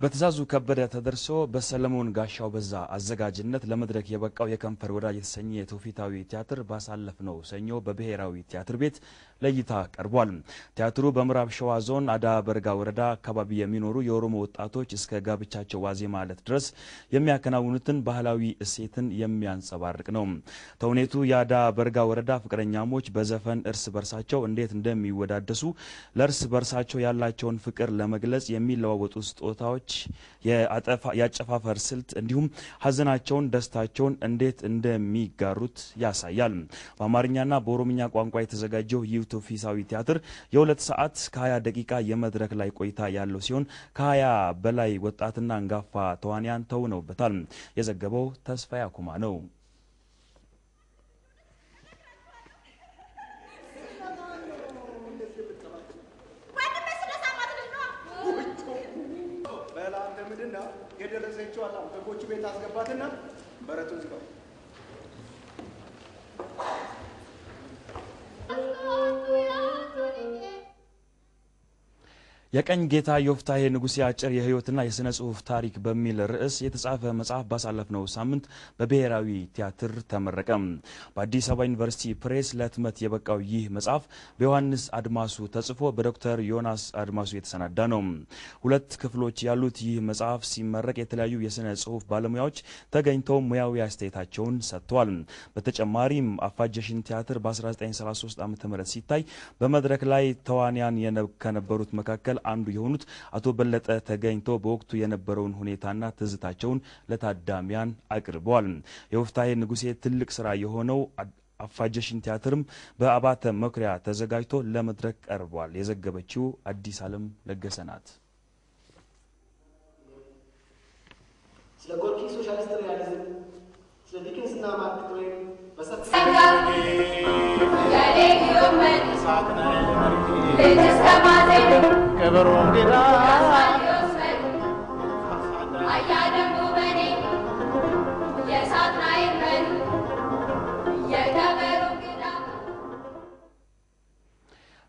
በትእዛዙ ከበደ ተደርሶ በሰለሞን ጋሻው በዛ አዘጋጅነት ለመድረክ የበቃው የከንፈር ወዳጅ የተሰኘ የትውፊታዊ ቲያትር ባሳለፍነው ሰኞ በብሔራዊ ቲያትር ቤት ለእይታ ቀርቧል። ቲያትሩ በምዕራብ ሸዋ ዞን አዳ በርጋ ወረዳ አካባቢ የሚኖሩ የኦሮሞ ወጣቶች እስከ ጋብቻቸው ዋዜማ ዕለት ድረስ የሚያከናውኑትን ባህላዊ እሴትን የሚያንጸባርቅ ነው። ተውኔቱ የአዳ በርጋ ወረዳ ፍቅረኛሞች በዘፈን እርስ በርሳቸው እንዴት እንደሚወዳደሱ፣ ለእርስ በርሳቸው ያላቸውን ፍቅር ለመግለጽ የሚለዋወጡ ስጦታዎች፣ የአጨፋፈር ስልት እንዲሁም ሀዘናቸውን፣ ደስታቸውን እንዴት እንደሚጋሩት ያሳያል። በአማርኛና በኦሮምኛ ቋንቋ የተዘጋጀው ይህ ትውፊታዊ ቲያትር የ2 ሰዓት ከ20 ደቂቃ የመድረክ ላይ ቆይታ ያለው ሲሆን ከ20 በላይ ወጣትና አንጋፋ ተዋንያን ተውነውበታል። የዘገበው ተስፋዬ አኩማ ነው። በጎቹ ቤት አስገባትና በረቱን ዝጋው። የቀኝ ጌታ ዮፍታሔ ንጉሴ አጭር የሕይወትና የሥነ ጽሑፍ ታሪክ በሚል ርዕስ የተጻፈ መጽሐፍ ባሳለፍነው ሳምንት በብሔራዊ ቲያትር ተመረቀ። በአዲስ አበባ ዩኒቨርሲቲ ፕሬስ ለህትመት የበቃው ይህ መጽሐፍ በዮሐንስ አድማሱ ተጽፎ በዶክተር ዮናስ አድማሱ የተሰናዳ ነው። 2 ክፍሎች ያሉት ይህ መጽሐፍ ሲመረቅ የተለያዩ የሥነ ጽሑፍ ባለሙያዎች ተገኝተው ሙያዊ አስተያየታቸውን ሰጥተዋል። በተጨማሪም አፋጀሽን ቲያትር በ1933 ዓ.ም ሲታይ በመድረክ ላይ ተዋንያን ከነበሩት መካከል አንዱ የሆኑት አቶ በለጠ ተገኝተው በወቅቱ የነበረውን ሁኔታና ትዝታቸውን ለታዳሚያን አቅርበዋል። የዮፍታሔ ንጉሴ ትልቅ ስራ የሆነው አፋጀሽን ቲያትርም በአባተ መኩሪያ ተዘጋጅቶ ለመድረክ ቀርቧል። የዘገበችው አዲስ ዓለም ለገሰ ናት። ስለ ጎርኪ ሶሻሊስት ሪያሊዝም፣ ስለ ዲከንስና ማርክ ትዌን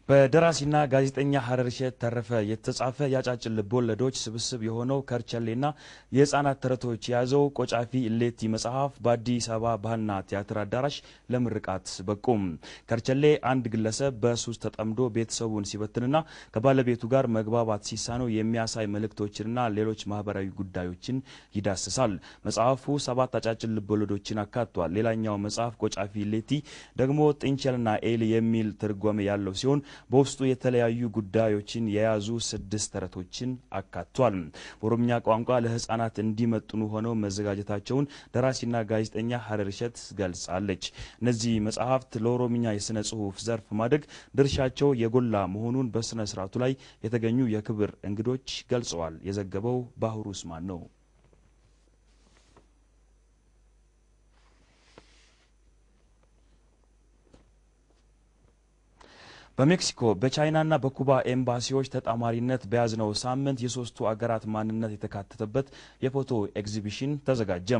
በደራሲና ጋዜጠኛ ሀረርሸት ተረፈ የተጻፈ የአጫጭር ልቦለዶች ስብስብ የሆነው ከርቸሌና የህፃናት ተረቶች የያዘው ቆጫፊ እሌቲ መጽሐፍ በአዲስ አበባ ባህልና ቲያትር አዳራሽ ለምርቃት በቁም። ከርቸሌ አንድ ግለሰብ በሱስ ተጠምዶ ቤተሰቡን ሲበትንና ከባለቤቱ ጋር መግባባት ሲሳነው የሚያሳይ መልእክቶችንና ሌሎች ማህበራዊ ጉዳዮችን ይዳስሳል። መጽሐፉ 7 አጫጭር ልቦለዶችን አካቷል። ሌላኛው መጽሐፍ ቆጫፊ እሌቲ ደግሞ ጥንቸልና ኤሊ የሚል ትርጓሜ ያለው ሲሆን በውስጡ የተለያዩ ጉዳዮችን የያዙ 6 ተረቶችን አካቷል። በኦሮምኛ ቋንቋ ለህፃናት እንዲመጥኑ ሆነው መዘጋጀታቸውን ደራሲና ጋዜጠኛ ሀረርሸት ገልጻለች። እነዚህ መጽሐፍት ለኦሮምኛ የስነ ጽሑፍ ዘርፍ ማደግ ድርሻቸው የጎላ መሆኑን በስነ ስርዓቱ ላይ የተገኙ የክብር እንግዶች ገልጸዋል። የዘገበው ባህሩ ኡስማን ነው። በሜክሲኮ በቻይናና በኩባ ኤምባሲዎች ተጣማሪነት በያዝነው ሳምንት የሶስቱ አገራት ማንነት የተካተተበት የፎቶ ኤግዚቢሽን ተዘጋጀ።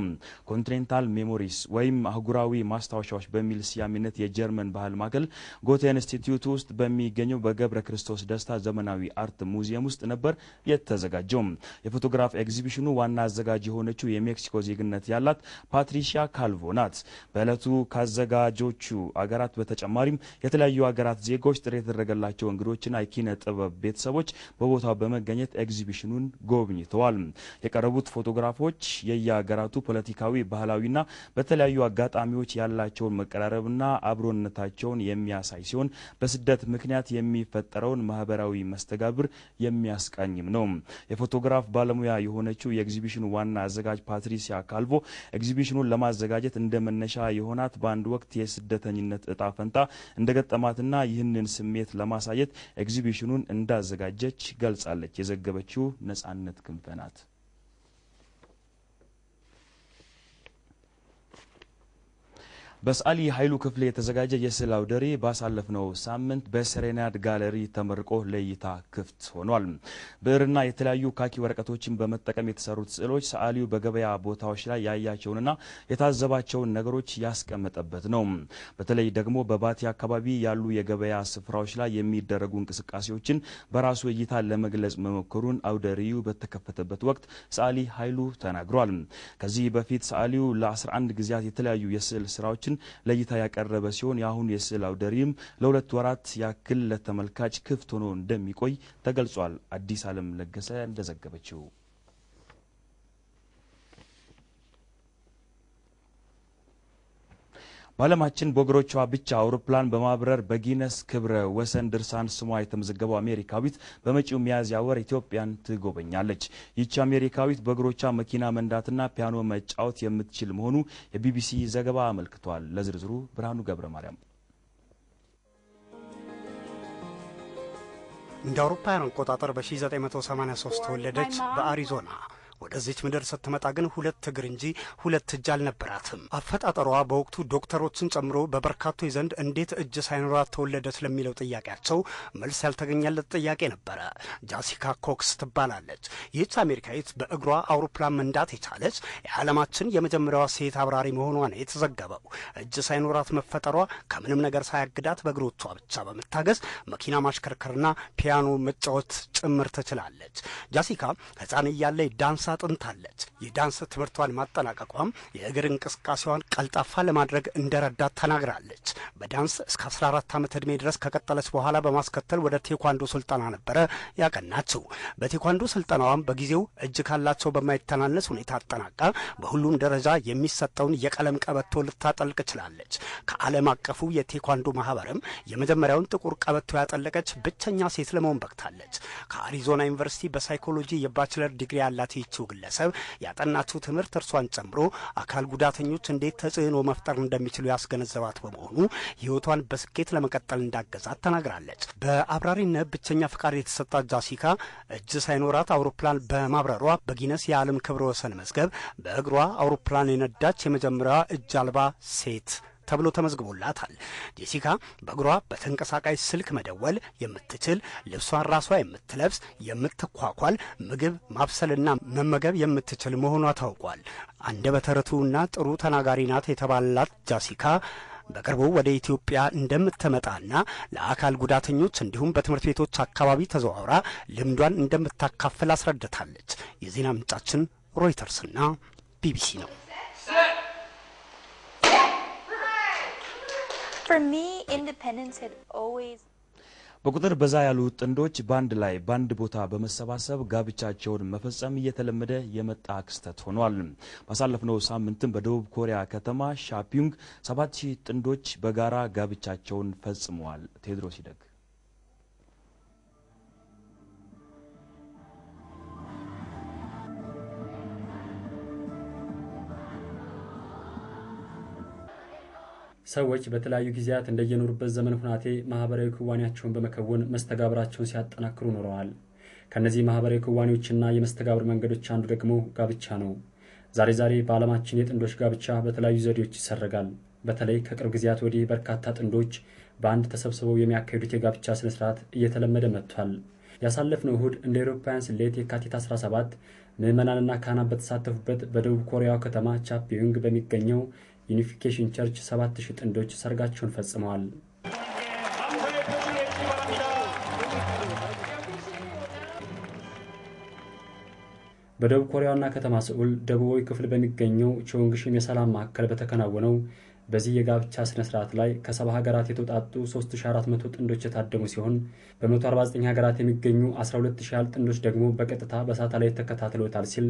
Continental Memories ወይም አህጉራዊ ማስታወሻዎች በሚል ስያሜነት የጀርመን ባህል ማዕከል ጎተ ኢንስቲትዩት ውስጥ በሚገኘው በገብረ ክርስቶስ ደስታ ዘመናዊ art ሙዚየም ውስጥ ነበር የተዘጋጀው። የፎቶግራፍ ኤግዚቢሽኑ ዋና አዘጋጅ የሆነችው የሜክሲኮ ዜግነት ያላት ፓትሪሺያ ካልቮ ናት። በዕለቱ ካዘጋጆቹ አገራት በተጨማሪም የተለያዩ አገራት ዜጎች ጥሪ የተደረገላቸው እንግዶችና የኪነ ጥበብ ቤተሰቦች በቦታው በመገኘት ኤግዚቢሽኑን ጎብኝተዋል። የቀረቡት ፎቶግራፎች የየሀገራቱ ፖለቲካዊ፣ ባህላዊና በተለያዩ አጋጣሚዎች ያላቸውን መቀራረብና አብሮነታቸውን የሚያሳይ ሲሆን በስደት ምክንያት የሚፈጠረውን ማህበራዊ መስተጋብር የሚያስቃኝም ነው። የፎቶግራፍ ባለሙያ የሆነችው የኤግዚቢሽኑ ዋና አዘጋጅ ፓትሪሲያ ካልቮ ኤግዚቢሽኑን ለማዘጋጀት እንደ መነሻ የሆናት በአንድ ወቅት የስደተኝነት እጣ ፈንታ እንደገጠማትና ይህንን ስሜት ለማሳየት ኤግዚቢሽኑን እንዳዘጋጀች ገልጻለች። የዘገበችው ነጻነት ክንፈ ናት። በሰዓሊ ኃይሉ ክፍሌ የተዘጋጀ የስዕል አውደ ርዕይ ባሳለፍነው ሳምንት በሴሬናድ ጋለሪ ተመርቆ ለእይታ ክፍት ሆኗል። ብዕርና የተለያዩ ካኪ ወረቀቶችን በመጠቀም የተሰሩት ስዕሎች ሰዓሊው በገበያ ቦታዎች ላይ ያያቸውንና የታዘባቸውን ነገሮች ያስቀመጠበት ነው። በተለይ ደግሞ በባቲ አካባቢ ያሉ የገበያ ስፍራዎች ላይ የሚደረጉ እንቅስቃሴዎችን በራሱ እይታ ለመግለጽ መሞከሩን አውደ ርዕዩ በተከፈተበት ወቅት ሰዓሊ ኃይሉ ተናግሯል። ከዚህ በፊት ሰዓሊው ለ11 ጊዜያት የተለያዩ የስዕል ስራዎች ለእይታ ያቀረበ ሲሆን የአሁኑ የስዕል አውደ ርዕይም ለ2 ወራት ያክል ለተመልካች ክፍት ሆኖ እንደሚቆይ ተገልጿል። አዲስ ዓለም ለገሰ እንደዘገበችው። በዓለማችን በእግሮቿ ብቻ አውሮፕላን በማብረር በጊነስ ክብረ ወሰን ድርሳን ስሟ የተመዘገበው አሜሪካዊት በመጪው ሚያዝያ ወር ኢትዮጵያን ትጎበኛለች። ይህች አሜሪካዊት በእግሮቿ መኪና መንዳትና ፒያኖ መጫወት የምትችል መሆኑ የቢቢሲ ዘገባ አመልክቷል። ለዝርዝሩ ብርሃኑ ገብረ ማርያም። እንደ አውሮፓውያን አቆጣጠር በ1983 ተወለደች በአሪዞና። ወደዚች ምድር ስትመጣ ግን ሁለት እግር እንጂ ሁለት እጅ አልነበራትም። አፈጣጠሯ በወቅቱ ዶክተሮችን ጨምሮ በበርካቶች ዘንድ እንዴት እጅ ሳይኖራት ተወለደች ለሚለው ጥያቄያቸው መልስ ያልተገኘለት ጥያቄ ነበረ። ጃሲካ ኮክስ ትባላለች። ይህች አሜሪካዊት በእግሯ አውሮፕላን መንዳት የቻለች የዓለማችን የመጀመሪያዋ ሴት አብራሪ መሆኗ ነው የተዘገበው። እጅ ሳይኖራት መፈጠሯ ከምንም ነገር ሳያግዳት በእግሮቿ ብቻ በመታገዝ መኪና ማሽከርከርና ፒያኖ መጫወት ጭምር ትችላለች። ጃሲካ ሕፃን እያለች ዳንስ አጥንታለች። የዳንስ ትምህርቷን ማጠናቀቋም የእግር እንቅስቃሴዋን ቀልጣፋ ለማድረግ እንደረዳት ተናግራለች። በዳንስ እስከ 14 ዓመት ዕድሜ ድረስ ከቀጠለች በኋላ በማስከተል ወደ ቴኳንዶ ስልጠና ነበረ ያቀናችው። በቴኳንዶ ስልጠናዋም በጊዜው እጅ ካላቸው በማይተናነስ ሁኔታ አጠናቃ በሁሉም ደረጃ የሚሰጠውን የቀለም ቀበቶ ልታጠልቅ ችላለች። ከዓለም አቀፉ የቴኳንዶ ማህበርም የመጀመሪያውን ጥቁር ቀበቶ ያጠለቀች ብቸኛ ሴት ለመሆን በቅታለች። ከአሪዞና ዩኒቨርሲቲ በሳይኮሎጂ የባችለር ዲግሪ ያላት ይህችው ግለሰብ ያጠናችው ትምህርት እርሷን ጨምሮ አካል ጉዳተኞች እንዴት ተጽዕኖ መፍጠር እንደሚችሉ ያስገነዘባት በመሆኑ ሕይወቷን በስኬት ለመቀጠል እንዳገዛት ተናግራለች። በአብራሪነት ብቸኛ ፍቃድ የተሰጣት ጃሲካ እጅ ሳይኖራት አውሮፕላን በማብረሯ በጊነስ የዓለም ክብረ ወሰን መዝገብ በእግሯ አውሮፕላን የነዳች የመጀመሪያዋ እጅ አልባ ሴት ተብሎ ተመዝግቦላታል። ጄሲካ በእግሯ በተንቀሳቃሽ ስልክ መደወል የምትችል፣ ልብሷን ራሷ የምትለብስ፣ የምትኳኳል፣ ምግብ ማብሰልና መመገብ የምትችል መሆኗ ታውቋል። አንደበተ ርቱዕና ጥሩ ተናጋሪ ናት የተባላት ጃሲካ በቅርቡ ወደ ኢትዮጵያ እንደምትመጣና ለአካል ጉዳተኞች እንዲሁም በትምህርት ቤቶች አካባቢ ተዘዋውራ ልምዷን እንደምታካፍል አስረድታለች። የዜና ምንጫችን ሮይተርስና ቢቢሲ ነው። For me, independence had always በቁጥር በዛ ያሉ ጥንዶች ባንድ ላይ ባንድ ቦታ በመሰባሰብ ጋብቻቸውን መፈጸም እየተለመደ የመጣ ክስተት ሆኗል። ባሳለፍነው ሳምንትም በደቡብ ኮሪያ ከተማ ሻፒንግ 7000 ጥንዶች በጋራ ጋብቻቸውን ፈጽመዋል። ቴድሮስ ይደግ። ሰዎች በተለያዩ ጊዜያት እንደየኖሩበት ዘመን ሁናቴ ማህበራዊ ክዋኔያቸውን በመከወን መስተጋብራቸውን ሲያጠናክሩ ኖረዋል። ከነዚህ ማህበራዊ ክዋኔዎችና የመስተጋብር መንገዶች አንዱ ደግሞ ጋብቻ ነው። ዛሬ ዛሬ በዓለማችን የጥንዶች ጋብቻ በተለያዩ ዘዴዎች ይሰረጋል። በተለይ ከቅርብ ጊዜያት ወዲህ በርካታ ጥንዶች በአንድ ተሰብስበው የሚያካሂዱት የጋብቻ ስነ ስርዓት እየተለመደ መጥቷል። ያሳለፍነው እሁድ እንደ አውሮፓውያን ስሌት የካቲት 17 ምዕመናንና ካህናት በተሳተፉበት በደቡብ ኮሪያዋ ከተማ ቻፒዩንግ በሚገኘው Unification Church 7000 ጥንዶች ሰርጋቸውን ፈጽመዋል። በደቡብ ኮሪያ ዋና ከተማ ሰኡል ደቡባዊ ክፍል በሚገኘው ቾንግሽም የሰላም ማዕከል በተከናወነው በዚህ የጋብቻ ስነ ስርዓት ላይ ከ70 ሀገራት የተውጣጡ 3400 ጥንዶች የታደሙ ሲሆን በ149 ሀገራት የሚገኙ 12000 ያህል ጥንዶች ደግሞ በቀጥታ በሳተላይት ተከታትለውታል ሲል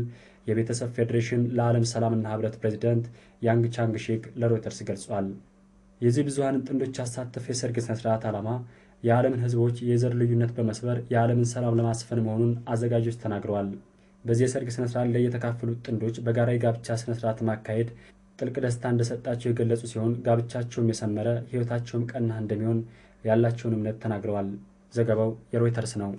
የቤተሰብ ፌዴሬሽን ለዓለም ሰላምና ህብረት ፕሬዝዳንት ያንግ ቻንግሼክ ለሮይተርስ ገልጿል። የዚህ ብዙሃን ጥንዶች ያሳተፈ የሰርግ ስነ ስርዓት ዓላማ የዓለምን ህዝቦች የዘር ልዩነት በመስበር የዓለምን ሰላም ለማስፈን መሆኑን አዘጋጆች ተናግረዋል። በዚህ የሰርግ ስነ ስርዓት ላይ የተካፈሉት ጥንዶች በጋራ የጋብቻ ስነ ስርዓት ማካሄድ ጥልቅ ደስታ እንደሰጣቸው የገለጹ ሲሆን ጋብቻቸውም የሰመረ ህይወታቸውም ቀና እንደሚሆን ያላቸውን እምነት ተናግረዋል። ዘገባው የሮይተርስ ነው።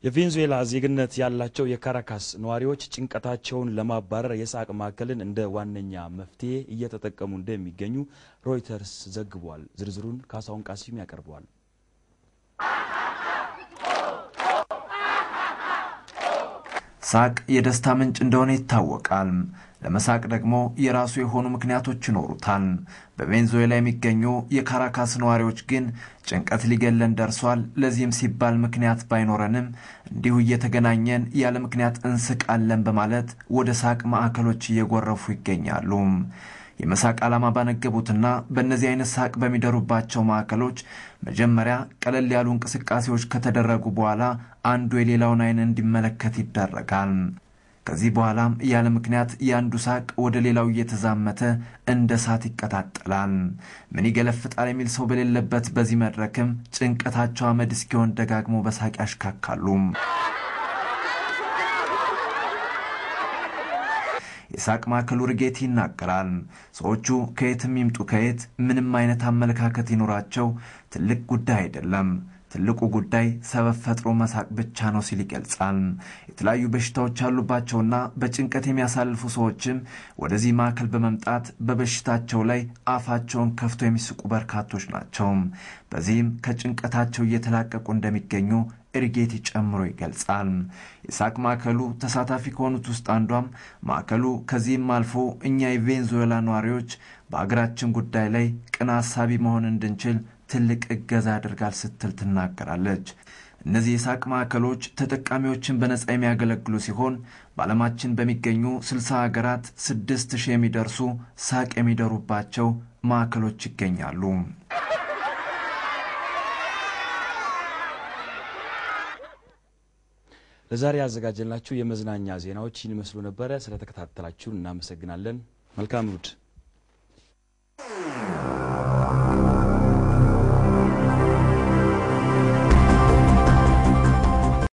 የቬንዙዌላ ዜግነት ያላቸው የካራካስ ነዋሪዎች ጭንቀታቸውን ለማባረር የሳቅ ማዕከልን እንደ ዋነኛ መፍትሄ እየተጠቀሙ እንደሚገኙ ሮይተርስ ዘግቧል። ዝርዝሩን ካሳሁን ቃሲም ያቀርበዋል። ሳቅ የደስታ ምንጭ እንደሆነ ይታወቃል። ለመሳቅ ደግሞ የራሱ የሆኑ ምክንያቶች ይኖሩታል። በቬንዙዌላ የሚገኙ የካራካስ ነዋሪዎች ግን ጭንቀት ሊገለን ደርሷል፣ ለዚህም ሲባል ምክንያት ባይኖረንም እንዲሁ እየተገናኘን ያለ ምክንያት እንስቃለን በማለት ወደ ሳቅ ማዕከሎች እየጎረፉ ይገኛሉ። የመሳቅ ዓላማ ባነገቡትና በእነዚህ አይነት ሳቅ በሚደሩባቸው ማዕከሎች መጀመሪያ ቀለል ያሉ እንቅስቃሴዎች ከተደረጉ በኋላ አንዱ የሌላውን አይን እንዲመለከት ይደረጋል። ከዚህ በኋላም ያለ ምክንያት የአንዱ ሳቅ ወደ ሌላው እየተዛመተ እንደ እሳት ይቀጣጠላል። ምን ይገለፍጣል የሚል ሰው በሌለበት በዚህ መድረክም ጭንቀታቸው አመድ እስኪሆን ደጋግሞ በሳቅ ያሽካካሉ። የሳቅ ማዕከሉ ርጌት ይናገራል። ሰዎቹ ከየትም ይምጡ ከየት ምንም አይነት አመለካከት ይኖራቸው ትልቅ ጉዳይ አይደለም። ትልቁ ጉዳይ ሰበብ ፈጥሮ መሳቅ ብቻ ነው ሲል ይገልጻል። የተለያዩ በሽታዎች ያሉባቸውና በጭንቀት የሚያሳልፉ ሰዎችም ወደዚህ ማዕከል በመምጣት በበሽታቸው ላይ አፋቸውን ከፍቶ የሚስቁ በርካቶች ናቸው። በዚህም ከጭንቀታቸው እየተላቀቁ እንደሚገኙ እርጌቲ ጨምሮ ይገልጻል። የሳቅ ማዕከሉ ተሳታፊ ከሆኑት ውስጥ አንዷም ማዕከሉ ከዚህም አልፎ እኛ የቬንዙዌላ ነዋሪዎች በሀገራችን ጉዳይ ላይ ቅን አሳቢ መሆን እንድንችል ትልቅ እገዛ ያደርጋል ስትል ትናገራለች። እነዚህ የሳቅ ማዕከሎች ተጠቃሚዎችን በነጻ የሚያገለግሉ ሲሆን በዓለማችን በሚገኙ 60 ሀገራት 6000 የሚደርሱ ሳቅ የሚደሩባቸው ማዕከሎች ይገኛሉ። ለዛሬ ያዘጋጀንላችሁ የመዝናኛ ዜናዎች ይህን ይመስሉ ነበረ። ስለተከታተላችሁ እናመሰግናለን። መልካም እሁድ።